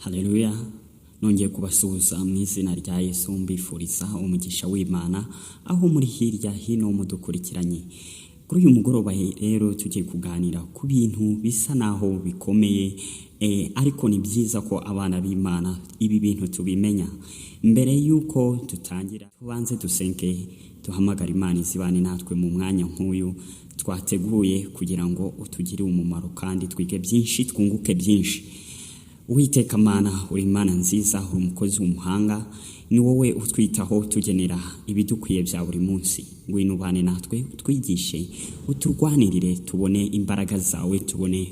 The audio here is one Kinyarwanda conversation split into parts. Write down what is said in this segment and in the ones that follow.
Haleluya! Nongeye kubasuhuza mu izina rya Yesu, mbifuriza umugisha w'Imana aho muri hirya hino mudukurikiranye. Kuri uyu mugoroba rero tugiye kuganira ku bintu bisa naho bikomeye, ariko ni byiza ko abana b'Imana ibi bintu tubimenya. Mbere y'uko dutangira, tubanze dusenge, duhamagara Imana izibane natwe mu mwanya nk'uyu twateguye kugira ngo utugirire umumaro kandi twige byinshi, twunguke byinshi. Uwiteka Mana, uri Imana nziza, uri umukozi w'umuhanga, ni wowe utwitaho, tugenera ibidukwiye bya buri munsi. Ngwino ubane natwe, utwigishe, uturwanirire, tubone imbaraga zawe, tubone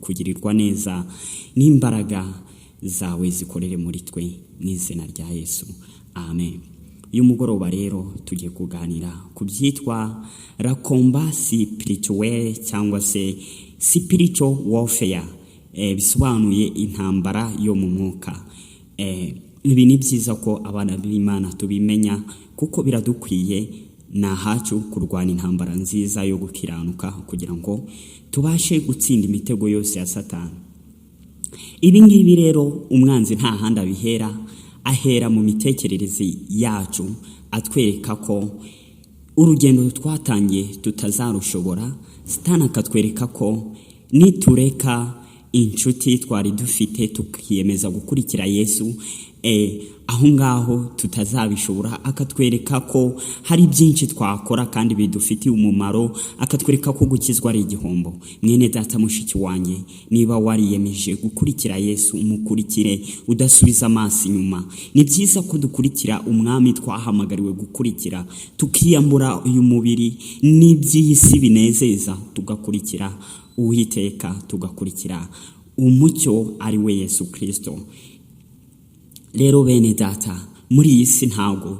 kugirirwa neza n'imbaraga zawe zikorere muri twe, mu izina rya Yesu, amen. Uyu mugoroba rero tugiye kuganira ku byitwa le combat spirituel cyangwa se spiritual warfare, bisobanuye intambara yo mu mwuka. Ibi ni byiza ko abana b'Imana tubimenya kuko biradukwiye, ni ahacu kurwana intambara nziza yo gukiranuka kugira ngo tubashe gutsinda imitego yose ya Satani. Ibi ngibi rero umwanzi nta handi abihera, ahera mu mitekerereze yacu, atwereka ko urugendo twatangiye tutazarushobora. Satani akatwereka ko nitureka inshuti twari dufite tukiyemeza gukurikira Yesu, aho ngaho tutazabishobora. Akatwereka ko hari byinshi twakora kandi bidufitiye umumaro, akatwereka ko gukizwa ari igihombo. Mwene data, mushiki wanjye, niba wariyemeje gukurikira Yesu, umukurikire udasubiza amaso inyuma. Ni byiza ko dukurikira umwami twahamagariwe gukurikira, tukiyambura uyu mubiri n'iby'iyi si binezeza, tugakurikira Uwiteka, tugakurikira umucyo ari we Yesu Kirisito. Rero bene data, muri iyi si ntabwo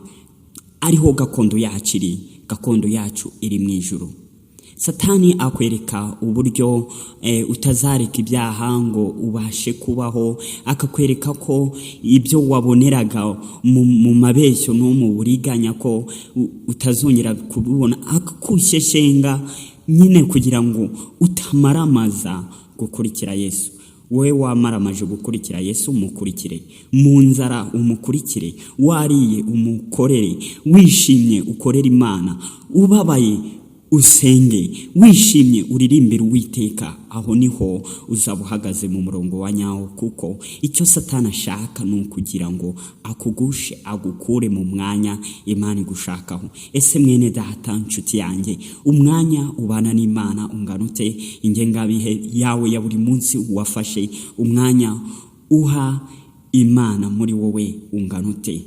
ariho gakondo yacu iri, gakondo yacu iri mu ijuru. Satani akwereka uburyo utazareka ibyaha ngo ubashe kubaho, akakwereka ko ibyo waboneraga mu mabeshyo no mu buriganya ko utazongera kubibona, akakushyeshyenga nyine kugira ngo utamaramaza gukurikira Yesu. Wowe wamaramaje gukurikira Yesu, umukurikire mu nzara, umukurikire wariye, umukorere wishimye, ukorere Imana ubabaye, usenge wishimye, uririmbire Uwiteka. Aho niho uzaba uhagaze mu murongo wa nyawo, kuko icyo Satani ashaka ni ukugira ngo akugushe, agukure mu mwanya Imana igushakaho. Ese mwene data, nshuti yanjye, umwanya ubana n'Imana ungana ute? Ingengabihe yawe ya buri munsi wafashe, umwanya uha Imana muri wowe ungana ute?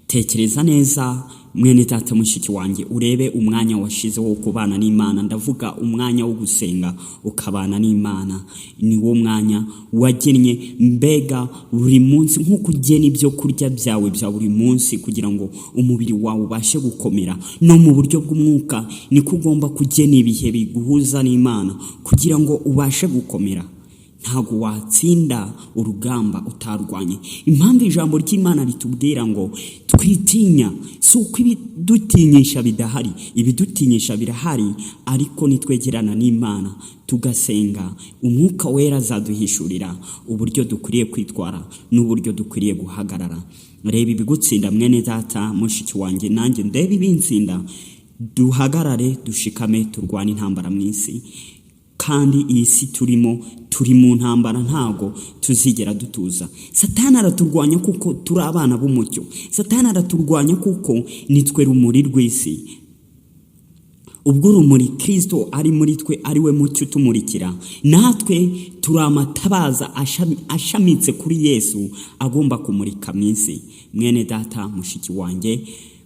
Tekereza neza, mwene data, mushiki wanjye, urebe umwanya washizeho wo kubana n'Imana. Ndavuga umwanya wo gusenga ukabana n'Imana, ni wo mwanya wagennye mbega buri munsi, nk'uko ugena ibyo kurya byawe bya buri munsi kugira ngo umubiri wawe ubashe gukomera. No mu buryo bw'umwuka niko ugomba kugena ibihe biguhuza n'Imana kugira ngo ubashe gukomera. Ntabwo watsinda urugamba utarwanye. Impamvu ijambo ry'Imana ritubwira ngo twitinya si uko ibidutinyisha bidahari, ibidutinyisha birahari, ariko nitwegerana n'Imana tugasenga, Umwuka Wera azaduhishurira uburyo dukwiriye kwitwara n'uburyo dukwiriye guhagarara. Reba ibigutsinda, mwene data, mushiki wanjye, nanjye ndebe ibinsinda, duhagarare dushikame, turwane intambara mu isi. Kandi iyi si turimo, turi mu ntambara, ntabwo tuzigera dutuza. Satani araturwanya kuko turi abana b'umucyo, Satani araturwanya kuko nitwe rumuri rw'isi. Ubwo urumuri Kirisito ari muri twe, ari we mucyo utumurikira, natwe turi amatabaza ashamitse kuri Yesu agomba kumurika mu isi. Mwene data, mushiki wanjye,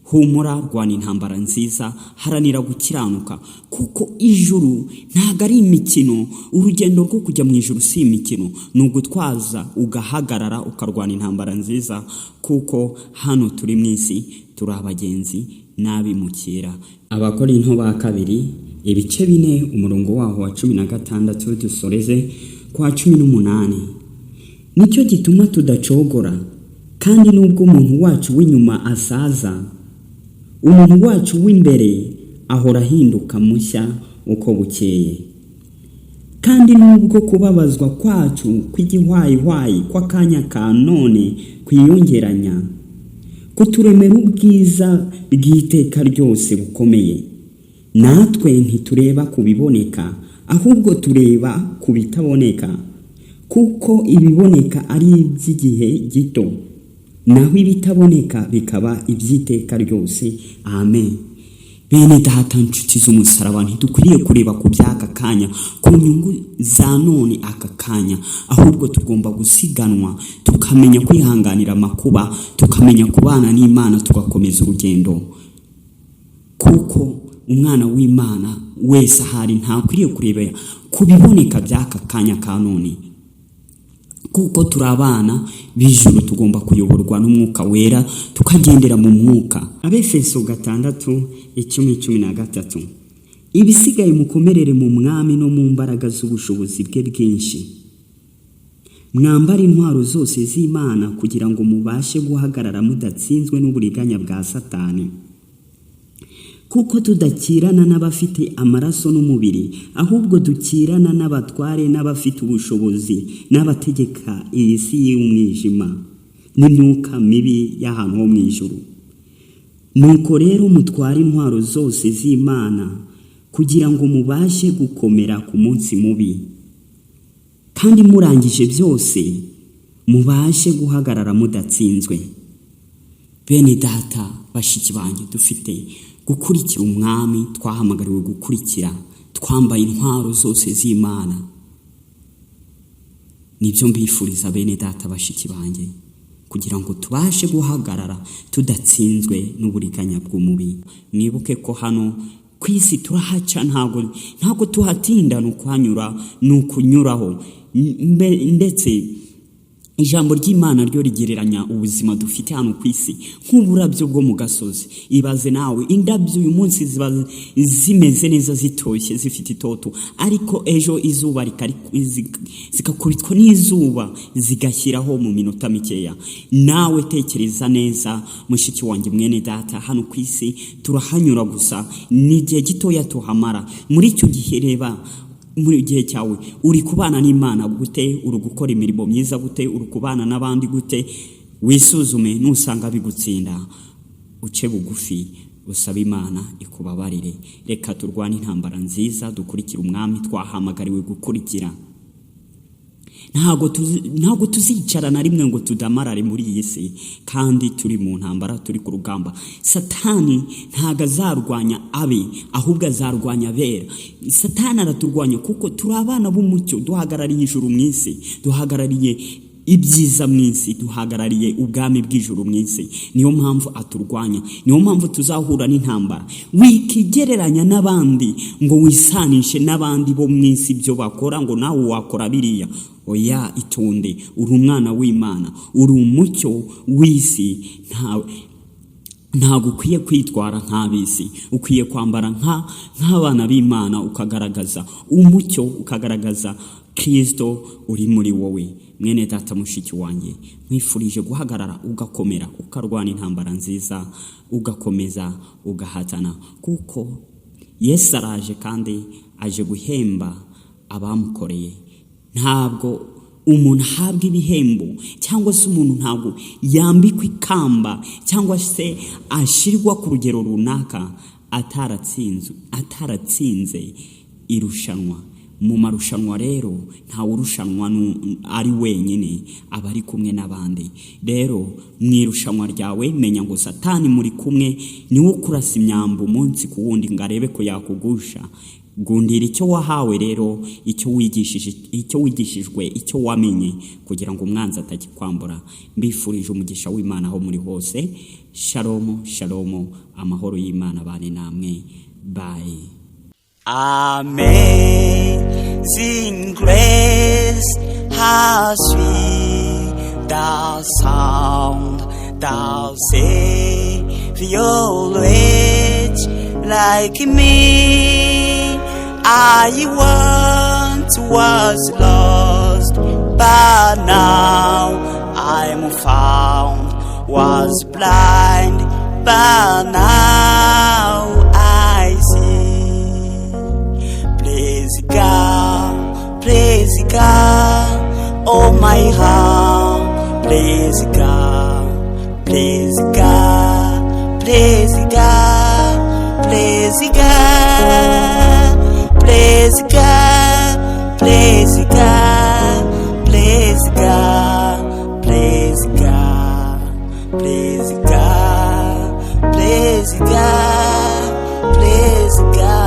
humura, rwana intambara nziza, haranira gukiranuka, kuko ijuru ntabwo ari imikino. Urugendo rwo kujya mu ijuru si imikino, ni ugutwaza ugahagarara ukarwana intambara nziza, kuko hano turi mu isi turi abagenzi n'abimukira. Abakorinto ba kabiri, ibice 4, umurongo waho wa 16, dusoreze kwa 18: "Nicyo gituma tudacogora, kandi nubwo umuntu wacu w'inyuma asaza, umuntu wacu w'imbere ahora ahinduka mushya uko bukeye." Kandi nubwo kubabazwa kwacu kw'igihwayihwayi kw'akanya ka none kwiyongeranya kuturemera ubwiza bw'iteka ryose bukomeye. Natwe ntitureba ku biboneka, ahubwo tureba ku bitaboneka, kuko ibiboneka ari iby'igihe gito, naho ibitaboneka bikaba iby'iteka ryose. Amen. Bene data, nshuti z'umusaraba, ntidukwiriye kureba ku by'aka kanya, ku nyungu za none aka kanya, ahubwo tugomba gusiganwa, tukamenya kwihanganira amakuba, tukamenya kubana n'Imana, tugakomeza urugendo, kuko umwana w'Imana wese ahari ntakwiriye kureba ku biboneka by'aka kanya ka none, kuko turi abana b'ijuru, tugomba kuyoborwa n'Umwuka Wera, tukagendera mu Mwuka. Abefeso 6:10-13: Ibisigaye mukomerere mu Mwami no mu mbaraga z'ubushobozi bwe bwinshi. Mwambare intwaro zose z'Imana kugira ngo mubashe guhagarara mudatsinzwe n'uburiganya bwa Satani. Kuko tudakirana n'abafite amaraso n'umubiri, ahubwo dukirana n'abatware n'abafite ubushobozi n'abategeka iyi si y'umwijima n'imyuka mibi y'ahantu ho mu ijuru. Nuko rero mutware intwaro zose z'Imana kugira ngo mubashe gukomera ku munsi mubi, kandi murangije byose mubashe guhagarara mudatsinzwe. Bene data, bashiki banjye, dufite gukurikira Umwami twahamagariwe gukurikira, twambaye intwaro zose z'Imana. Nibyo mbifuriza, bene data, bashiki banjye, kugira ngo tubashe guhagarara tudatsinzwe n'uburiganya bw'umubi. Mwibuke ko hano ku isi turahaca, ntabwo tuhatinda, ni ukuhanyura, ni ukunyuraho. Ndetse ijambo ry'Imana ryo rigereranya ubuzima dufite hano ku isi nk'uburabyo bwo mu gasozi. Ibaze nawe, indabyo uyu munsi ziba zimeze neza, zitoshye, zifite itoto, ariko ejo izuba zigakubitwa n'izuba, zigashyiraho mu minota mikeya. Nawe tekereza neza, mushiki wanjye, mwene data, hano ku isi turahanyura gusa, ni igihe gitoya tuhamara. Muri icyo gihe, reba muri gihe cyawe uri kubana n'Imana gute? Uri gukora imirimo myiza gute? Uri kubana n'abandi gute? Wisuzume, nusanga bigutsinda uce bugufi, usabe Imana ikubabarire. Reka turwane intambara nziza, dukurikire Umwami twahamagariwe gukurikira. Ntabwo tuzicara na rimwe ngo tudamarare muri iyi si, kandi turi mu ntambara, turi ku rugamba. Satani ntabwo azarwanya abe, ahubwo azarwanya abera. Satani araturwanya kuko turi abana b'umucyo, duhagarariye ijuru mu isi, duhagarariye ibyiza mu isi, duhagarariye ubwami bw'ijuru mu isi. Niyo mpamvu aturwanya, niyo mpamvu tuzahura n'intambara. Wikigereranya n'abandi ngo wisanishe n'abandi bo mu isi, ibyo bakora ngo nawe wakora biriya. Oya, itonde, uri umwana w'Imana, uri umucyo w'isi. Ntabwo ukwiye kwitwara nk'ab'isi, ukwiye kwambara nk'abana b'Imana, ukagaragaza umucyo, ukagaragaza Kirisito uri muri wowe. Mwene data, mushiki wanjye, nkwifurije guhagarara ugakomera, ukarwana intambara nziza, ugakomeza ugahatana, kuko Yesu araje kandi aje guhemba abamukoreye. Ntabwo umuntu ahabwa ibihembo, cyangwa se umuntu ntabwo yambikwa ikamba, cyangwa se ashyirwa ku rugero runaka ataratsinze irushanwa. Mu marushanwa rero ntawe urushanwa ari wenyine, aba ari kumwe n'abandi. Rero mu irushanwa ryawe, menya ngo Satani muri kumwe, niwe ukurasa imyambi umunsi ku wundi ngo arebe ko yakugusha. Gundira icyo wahawe rero, icyo wigishije, icyo wigishijwe, icyo wamenye, kugira ngo umwanzi atakikwambura. Mbifurije umugisha w'Imana aho muri hose. Shalomu, shalomu, amahoro y'Imana bane namwe. Bye. Amazing grace, how sweet the sound that saved a wretch like me. I once was lost, but now I'm found. Was blind, but now I see. Praise God. my heart. Please God, please God, please God, please God, please God, please God, please God, please God, please God, please God, please God.